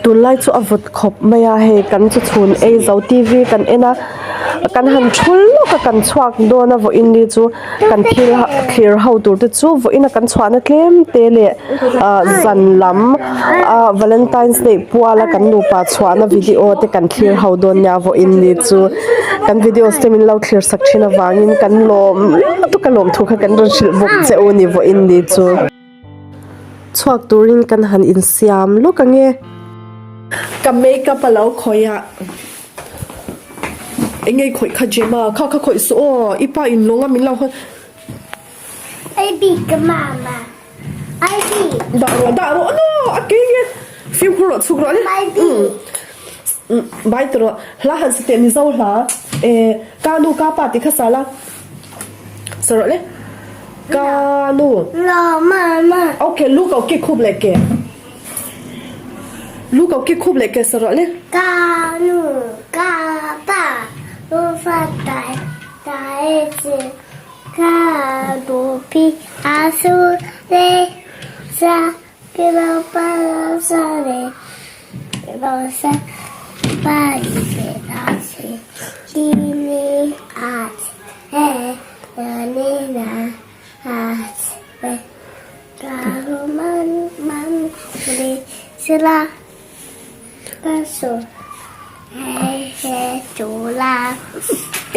Tunlai chu a vawt khawp mai a hei kan chu chhun ei zo t v kan en a kan han thul lawk a kan chhuak dawn a vawiin ni chu kan thil thlir ho tur te chu vawiin a kan chhuahna tlem te leh ah zan lam ah valentine's day pual a kan nupa chhuahna video te kan thlir ho dawn nia vawiin ni chu kan videos te min lo thlir sak thin avangin kan lawm lutuk a lawmthu kha kan rawn hrilh bawk che u ni vawiin ni chu. Chhuak turin kan han insiam lawk ange. Ka makeup a lo khawih a. Eng nge i khawih kha Gemma? Kha kha khawih suh aw, i pa in lawng a min lo hawn. Ai bik ka mama. Ai bik. Dah rawh, dah rawh no, a ke nge. Fimkhur rawh, chhuk rawh le. Ai bik. Bai ti rawh, hla han sa teh Mizo hla. E, ka nu ka pa tih kha sa la. Sa rawh le. Ka nu. No mama. Ok, lu ko ki khup leh ke. Lu ko ki khup leh ke sa rawh le. Ka nu ka pa lu fa tai tai chi ka du pi a su le sa pi lo pa lo sa le lo sa pa li pe ta chi li ni a chi e na ni na a chi pe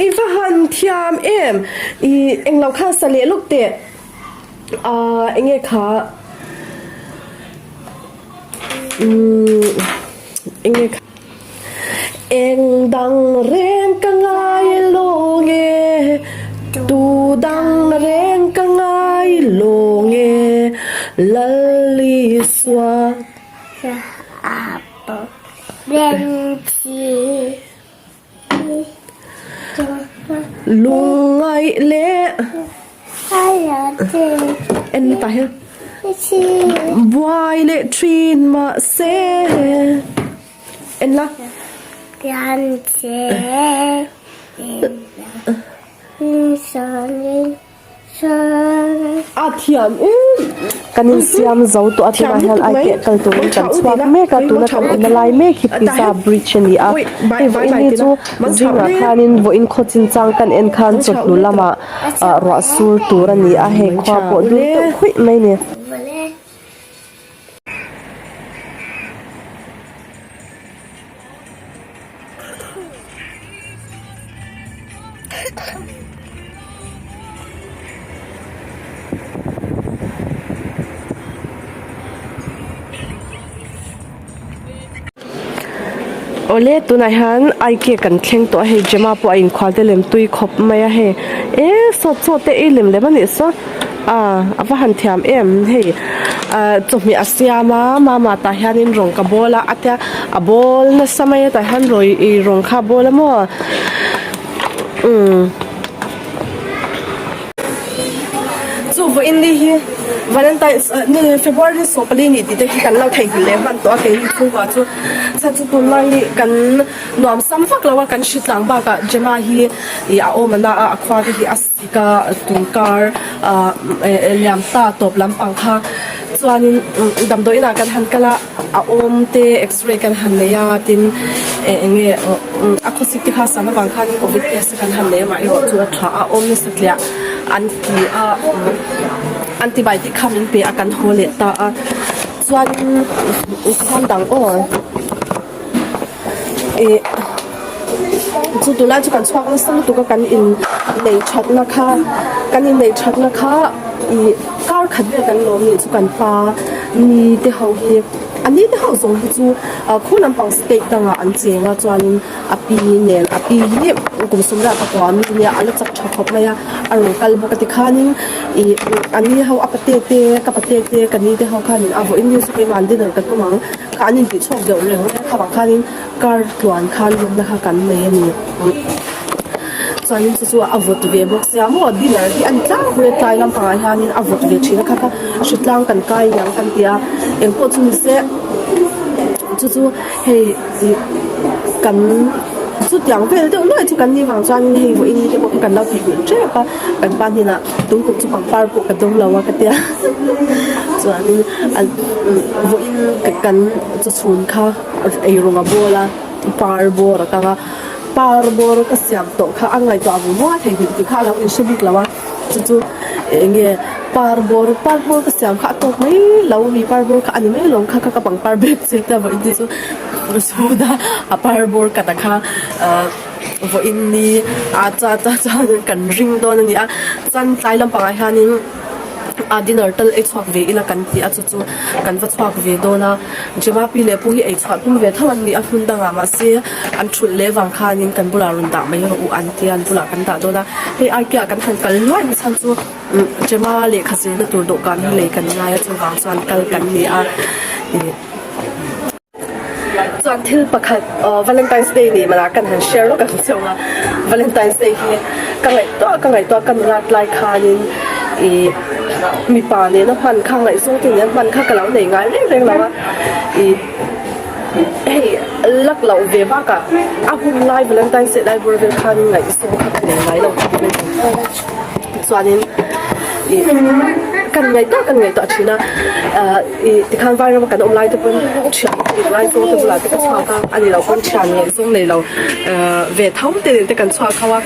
I va han thiam em? I englo kha sa leh lawk teh. Ahh enge kha umm enge kha. Eng dang reng ka ngai lawng e, tu dang reng ka ngai lawng e, Lal Isua. Lungngaih leh en tah hian buai leh thin mahse en la. A thiam em kan insiam zo tawh a tunah hian ai keh kal turin kan chhuak mek a tuna kan awmna lai mek hi pizza bridge a ni a hei vawiin hi chu zingah khanin vawiin khaw chinchang kan en khan chawhnu lamah ah ruah sur tur a ni a hei khua pawh dul deuh khuih mai a ni. Awle tunah hian aike kan thleng tawh a hei Gemma pawh a inkhual te lem tui khawp mai a hei e sawt chaw te ei lem lem a nih saw ah a va han thiam em hei ah chawhmeh a siam a mama tah hianin rawng ka bawl a a tia a bawl nasa mai a tah hian rawi ih rawng kha a bawl a maw umm chu vawiin ni hi valentines ah ni february 14 ni tih te hi kan lo theihnghilh leh hman tawh a keini chhungkua chu chhan chu tunlai hi kan nuam sam vak lo a kan hritlang bakah Gemma hi ih a awm ana a a khua te hi a sik a tunkar ah liam ta tawp lampang kha chuanin damdawi inah kan han kal a a awm te x-ray kan han nei a tin eng nge a khawsik te kha san avang khanin covid test te kan han nei a amaherawh chu a tha a awm nasa tliah an ti a antibiotic kha min pe a kan haw leh ta a chuanin kham dang aw. Ih chu tunlai chu kan chhuak nasa lutuk a kan in nei thatna kha kan in nei thatna kha ih kar khat vel kan lawm nih chu kan pa ni te ho hi a ni te ho zawng hi chu ah khu lampang state dangah an cheng a chuanin a pi nen a pi hi kum sawmriat pakua mi nia a la chak tha khawp mai a a rawn kal bawk a tikhanin ih a ni ho a pate te ka pate te ka ni te ho khanin a vawiin ni chu keimah an dinner ka tum ang. Kha an intih chhuak deuh reng reng kha khanin car tluan khan lawmna kha kan nei a ni. Chuanin chu chu a vawt ve bawk sia maw dinner hi a ni tlangpui a tlai lampangah hianin a vawt ve thin a kha kha hritlang kan kai ang kan ti a engpawh chu ni se chu chu hei ih kan chutiang vel deuh luai chu kan ni vang chuanin hei vawiin te pawh kha kan lo tih hmel tep a kan pa hnenah tungkum chu pangpar pawh ka dawng lo a ka tia. Chuanin an vawiin kan chawchhun kha eirawng a bawl a par bawr a kang a par bawr ka siam tawh kha a ngaihtuah vum vum a theihnghilh tih kha a lo inhre bik lo a chu chu eng nge par bawr par bawr ka siam kha a tawk mai lo mi par bawr kha a ni mai alawm kha kha ka pangpar bag che ta vawiin te chu chhuna a par bawr ka ta kha ah vawiin ni a cha cha chuan kan ring dawn a ni a chuan tlai lampangah hianin. a dinner tal ei chhuak ve ila kan ti a chu chu kan va chhuak ve dawn a Gemma pi leh pu hi ei chhuah tum ve tho an ni a hmun dangah mahse an thulh leh vang khanin kan bulah rawn dah mai rawh u an tia an bulah kan dah dawn a hei Ikea kan han kal luai na chhan chu Gemma lehkha zirna tur dawhkan hi lei kan ngai a chuvang chuan kal kan ni a ih. Chuan thil pakhat aw Valentine's Day nih manah kan han share lawk ang cheu a, Valentine's Day hi ka ngaihtuah ka ngaihtuah ka nulat lai khanin ih mipa nena hman kha ngaihzawng te nena hman kha ka lo nei ngai reng reng lo a, ih hei luck loh ve bakah a hun lai Valentine's Day lai bawr vel khanin ngaihzawng kha ka nei ngai lo chuanin ih kan ngaihtuah kan ngaihtuah thin a ah ih tikhan vairama kan awm lai te pawn thian ngaihzawng te bulah te ka chhuak a a ni loh pawn thian ngaihzawng nei lo ah ve tho te nen te kan chhuak ho a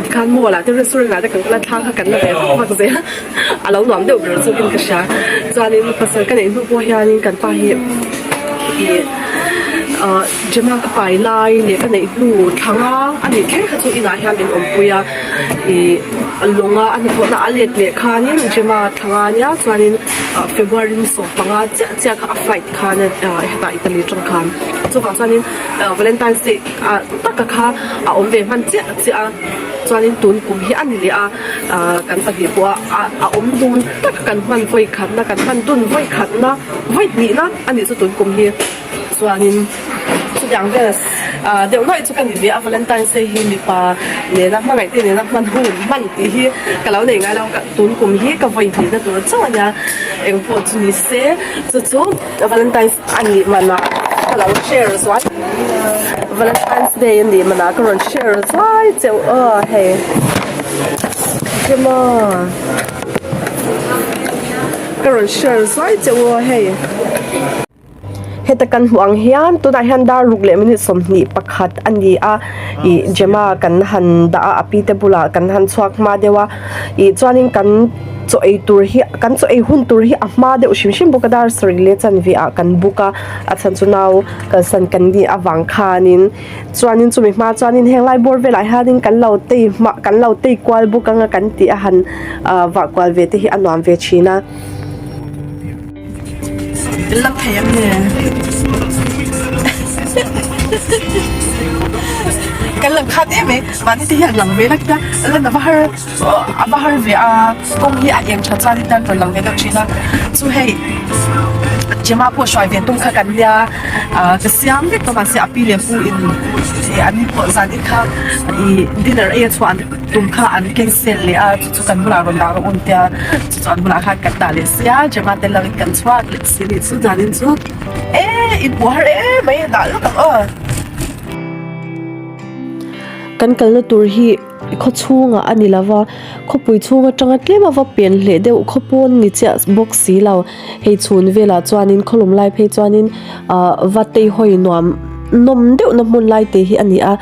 tikhan mall ah te restaurant ah te kan kal a thla kha kan la ve vak vak zel a lo nuam deuh ber zawkin ka hria chuanin pasal ka neih hnu pawh hianin kan pa hi ih ah Gemma ka pai lai leh ka neih hnu thlang a a nih thleng kha chu inah hian min awmpui a. Ih lawnga a hnathawhna a let leh khanin Gemma thla nga nia chuanin ah February ni 15 chiah chiah kha a flight khan ah hetah Italy atang khan chuvang chuanin ah Valentine's Day ah taka kha a awm ve hman chiah chiah a chuanin tun kum hi a ni leh a ah kan pahnih pawh a a awm dun tak kan hman vawi khatna kan hman dun vawi khatna vawi hnihna a nih chu tun kum hi. Chuanin chutiang vel ah deuh nuaih chu ka ni ve a, Valentine's Day hi mipa nena hmangaih te nena hman hun hman tih hi ka lo nei ngai lo, tun kum hi ka vawi hnihna tur chauh a nia, engpawh chu ni se chu chu Valentine's a nih manah ka lo share zuai Valentine's Day a nih manah ka rawn share zuai cheuh aw hei emaw ka rawn share zuai cheuh aw hei. Heta kan hmuh ang hian tunah hian dar ruk leh minute 21 a ni a ih Gemma kan han dah a a pi te bulah kan han chhuak hma deuh a ih chuanin kan chaw ei tur hi kan chaw ei hun tur hi a hma deuh hrim hrim bawk a dar sarih leh chanve ah kan book a a chhan chu nau kalsan kan nih avang khanin chuanin chumi hma chuanin heng lai bawr velah hianin kan lo tei hma kan lo tei kual bawk anga kan tih a han ah vah kual ve te hi a nuam ve thin a. La thei ang nge Kan lang khat em mai mahni te hian lang ve lak ila lan a va har a va har ve a kawng hi a eng tha chuan in tan rawn lang ve deuh thin a chu hei Gemma pawh hruai ve tum kha kan nia ah ka siam vek tawh mahse a pi leh pu in ih an pawh zan in kha ih dinner ei a chhuah an tum kha an cancel leh a chu chu kan bulah rawn dah rawh u an tia. Chuan bulah khan kan dah leh sia Gemma tel lo in kan chhuak leh si nih chu zanin chu e in hmuh har em mai dah lawk ang aw. Kan kalna tur hi khaw chhungah a ni lova, khawpui chhung atanga tlem a va pen hleh deuh khaw pawn ni chiah bawk si lo. Hei chhun velah chuanin khawlum lai phei chuanin ah va teihawi nuam nawm deuhna hmun lai te hi a ni a,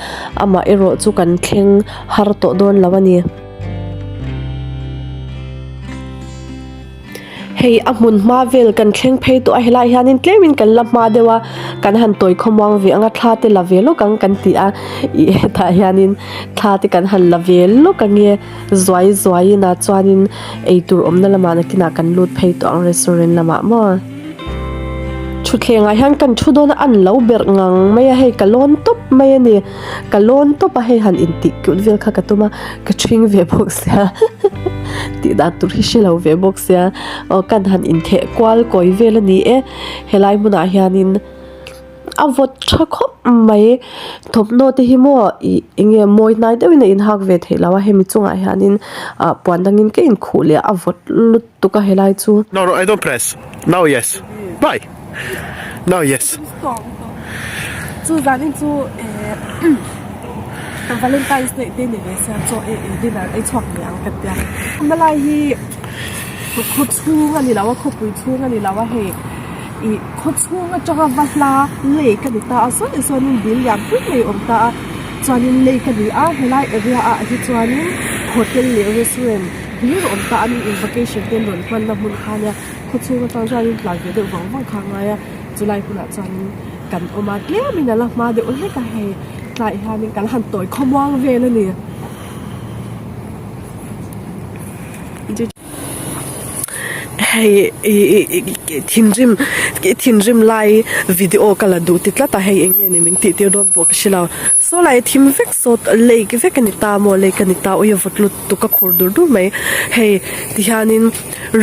amah erawh chu kan thleng har tawh dawn lo a ni. Hei a hmun hma vel kan thleng phei tawh a helaiah hianin tlemin kan la hma deuh a kan han tawi khawmuang ve ang a thla te la ve lawk ang kan ti a ih hetah hianin thla te kan han la ve lawk ang e zuai zuai in a chuanin eitur awmna lamah nakinah kan lut phei tawh ang restaurant lamah maw. Thutthleng ah hian kan thu dawn a an lo berh ngang mai a hei ka lawn tawp mai a ni. Ka lawn tawp a hei han intih cute vel kha ka tum a ka ṭhing ve bawk sia tih dan tur hi hre lo ve bawk sia aw kan han intheh kual kawi vel a ni e helai hmunah hianin a vawt tha khawp mai thawmhnaw te hi maw ih eng nge mawi hnai deuhin a inhak ve theih loh a hemi chungah hianin ah puan dangin ka inkhuh leh a vawt lutuk a helai chu. No no I don't press now yes bye. Now yes. Chu zanin chu eh Valentine's Day te ni ve sia chaw ei ei dinner ei chhuak ve ang ka tia. Awmna lai hi. lutuk khaw chhung a ni lo a khawpui chhung a ni lo a hei ih khaw chhung atanga va hla lake a ni ta a sawn sawn in dil lian pui mai a awm ta a chuanin lake a ni a helai area ah hi chuanin hotel leh restaurant hlir a awm ta a ni in vacation te an rawn hmanna hmun kha ania khaw chhung atang chuanin tlai ve deuh vang vang kha a ngai a chulai hunah chuanin kan awm a tlemin a la hma deuh hlek a hei tlaiah hianin kan han tawi khawmuang vel a ni. Hei ih thinrim thinrim lai video ka la duh ti tlat a hei eng nge ni min tih tir dawn pawh ka hre lo saw lai thim vek saw lake vek a ni ta maw lake a ni ta ui a vawt lutuk a khur dur dur mai hei ti hianin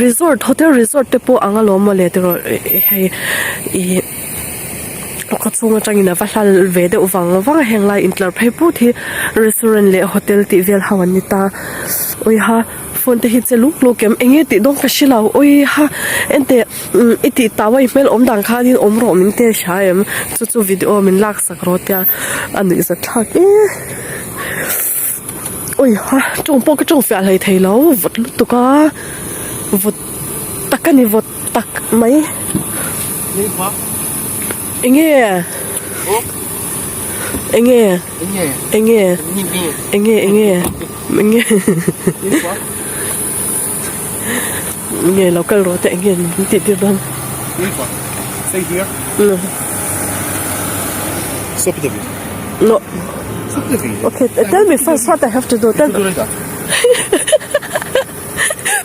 resort hotel resort te pawh ang alawm mawle tiraw hei ih khaw chhung atangin a va hlal ve deuh vang vang a heng lai intlar phei put hi restaurant leh hotel tih vel ho an ni ta awiha phone te hi che luk luk em enge tih dawn ka hre lo awiha enteh umm i tih tau a i hmel awm dan khanin awm rawh min ti a hria em chu chu video min lak sak rawh tia a nuih zat thlak e awiha tawng pawh ka tawng fiah hlei thei lo vawt lutuk a vawt tak a ni vawt. Tak mai. Enge? Enge? Enge? Enge enge? Enge? Enge lo kal rawh teh enge min tih tir dawn. Stay here. Stop the video. No. Stop the video. Okay, tell me first what I have to do. Tell me.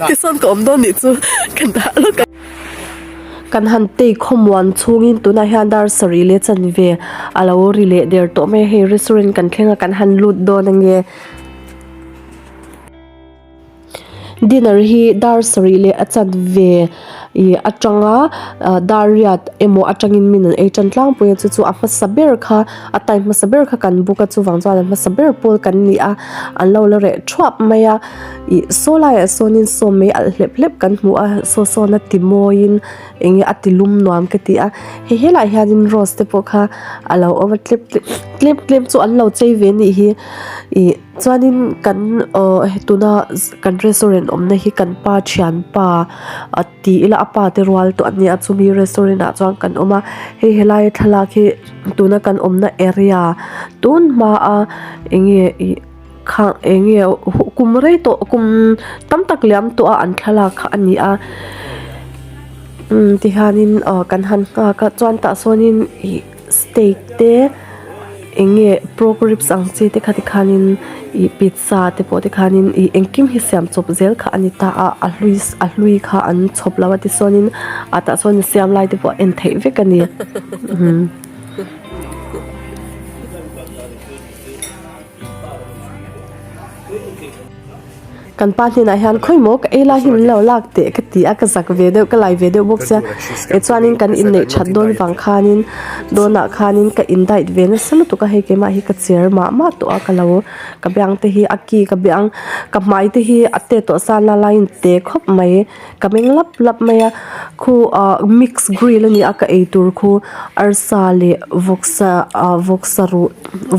Tisawn ka awm dawn nih chu ka dah lawk a. Kan han tei khawmuan chhungin tunah hian dar sarih leh chanve a lo ri leh der tawh mai a, hei restaurant kan thleng a kan han lut dawn ange. Dinner hi dar sarih leh a chanve ih atanga dar riat emaw atangin min an ei tan tlangpui a chu chu a hmasa ber kha a time hmasa ber kha kan book a chuvang chuan a hmasa ber pawl kan ni a an lo la reh thuap mai a. Ih saw laiah sawnin saw mei alh hlep hlep kan hmu a saw sawn a ti mawiin eng nge a ti lum nuam ka ti a hei helaiah hianin rose te pawh kha a lo awm a tlem tlem tlem chu an lo chei ve anih hi ih chuanin kan aw tuna kan restaurant awmna hi kan pa thianpa a ti ila a pa te rual tawh ania chumi restaurant ah chuan kan awm a hei helai thlalak hi tuna kan awmna area tun hmaa eng nge ih. Khang eng nge kum rei tawh kum tam tak liam tawh a an thlalak kha a ni a umm tihianin aw kan han nghak a chuan tah sawnin ih steak te eng nge pork ribs ang chi te kha tikhanin ih pizza te pawh tikhanin ih engkim hi siam chawp zel kha a ni ta a a hlui a hlui kha an chhawp lo a tichuanin ah tah sawn siam lai te pawh a en theih vek a ni. Kan pa hnenah hian khawi maw ka ei lai hi min lo lak teh ka ti a ka zak ve deuh ka lai ve deuh bawk sia e chuanin kan inneih that dawn vang khanin dawnah khanin ka in diet ve nasa lutuk a hei keimah hi ka cher mah mah tawh a ka lo ka biang te hi a ki ka biang ka hmai te hi a tet tawh sa la laiin te khawp mai ka meng lap lap mai a khu ah mix grill a ni a ka ei tur khu arsa leh vawksa ah vawksa ruh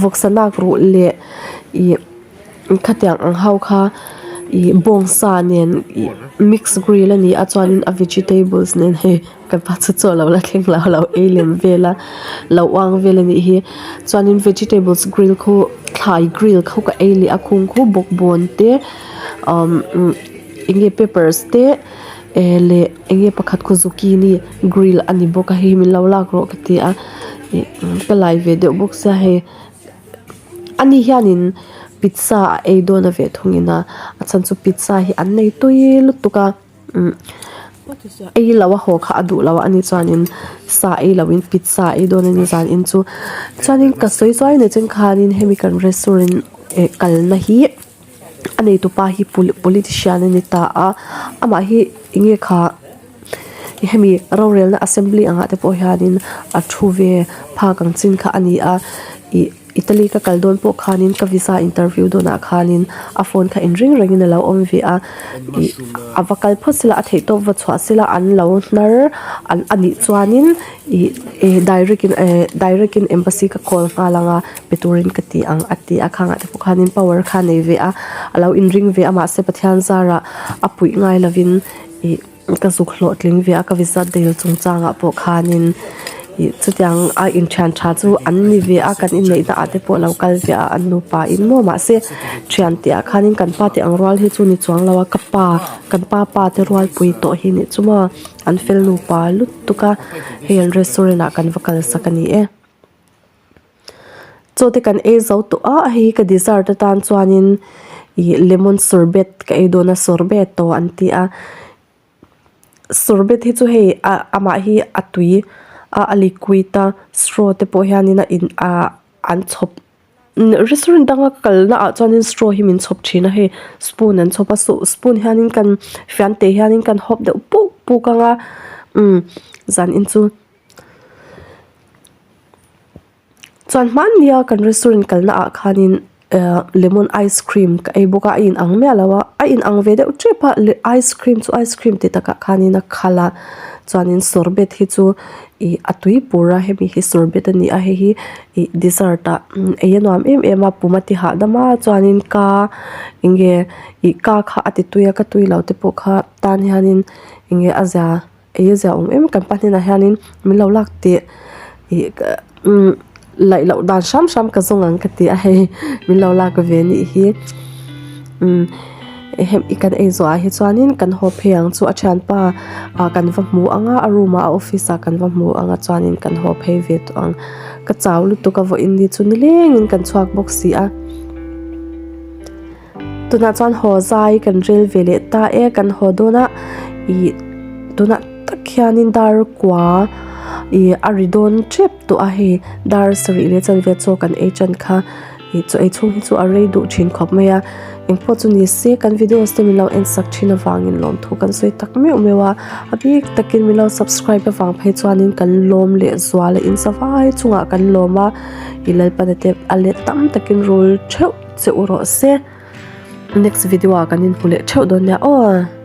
vawksa nak ruh leh ih khatiang ang ho kha ih bawngsa nen ih mix grill a ni a chuanin a vegetables nen hei ka pa chu chaw lo la thleng lo lo ei lem vel a lo uang vel a nih hi chuanin vegetables grill khu thlai grill kho ka ei leh a khung khu bawkbawn te umm eng nge peppers te eh leh eng nge pakhat khu zucchini grill a ni bawk a hei min lo lak rawh ka ti a ih ka lai ve deuh bawk sia hei ani hianin pizza a ei dawn a ve thungin a a chhan chu pizza hi an nei tui lutuk a umm ei lo a haw kha a duh lo a ani chuanin sa ei lo in pizza a ei dawn a ni zanin chu chuanin ka sawi chuai nei chuan khanin hemi kan restaurant eh kalna hi. A neitupa hi politician a ni ta a amah hi eng nge kha hemi rorelna assembly angah te pawh hianin a thu ve phak ang chin kha a ni a ih Italy ka kal dawn pawh khanin ka visa interview dawnah khanin a phone kha inring rengin a lo awm ve a ih a va kal phawt sela a theih tawp va chhuah sela an lo hnar a nih chuanin ih direct in eh direct in embassy ka call nghal ang a. Pe turin ka ti ang a ti a khangah te pawh khanin power kha a nei ve a a lo inring ve a mahse Pathian zarah a puih ngai lovin Ih ka zuk hlawhtling ve a ka visa dil chungchangah pawh khanin ih chutiang a inthian tha chu an ni ve a kan inneihna ah te pawh lo kal ve a an nupa in maw mahse thian tih ah khanin kan pa te ang rual hi chu ni chuang lo a ka pa kan pa pa te rual pui tawh hi nih chu maw an fel nupa lutuk a hei an restaurant ah kan va kal sak a ni e. Chaw te kan ei zo tawh a hei hi ka dessert atan chuanin ih lemon sorbet ka ei dawn a sorbet tawh an ti a sorbet hi chu hei ah amah hi a tui a a liquid a straw te pawh hianin a in ah an chhawp restaurant danga ka kalna ah chuanin straw hi min chhawp thin a hei spoon an chhawp a spoon hianin kan fian te hianin kan hawp deuh puk puk ang a umm zanin chu. Chuan hmannia kan restaurant kalna ah khanin ehh lemon ice cream ka ei bawk a a inang miah lo a a inang ve deuh tep a le ice cream chu ice cream ti takah khanin a khal a chuanin sorbet hi chu ih a tui pur a hemi hi sorbet a ni a hei hi ih dessert ah ei a nuam em em a pum a ti hahdam a chuanin ka eng nge ih ka kha a ti tui a ka tui lo te pawh kha tan hianin eng nge a zia. Ei a zia awm em kan pa hnenah hianin min lo lak teh ih umm laih loh dan hram hram ka zawng ang ka ti a hei min lo lak ve nih hi umm hem kan ei zawh ah hi chuanin kan haw phei ang chu a thianpa ah kan va hmu ang a a room ah a office ah kan va hmu ang a chuanin kan haw phei ve tawh ang ka chau lutuk a vawiin ni chu nilengin kan chhuak bawk si a. Tunah chuan haw zai kan rel ve leh ta e kan haw dawn a ih tunah tak hianin dar kua ih a ri dawn tep tawh a hei dar sarih leh chanve chaw kan ei tan kha ih chaw ei chhung hi chu a rei duh thin khawp mai a engpawh chu ni se kan videos te min lo en sak thin avangin lawmthu kan sawi tak meuh meuh a a bik takin min lo subscribe avang phei chuanin kan lawm leh zual a insavai chungah kan lawm a ih Lalpana te a let tam takin rul theuh. Che u rawh se next video ah kan inhmu leh theuh dawn nia aw.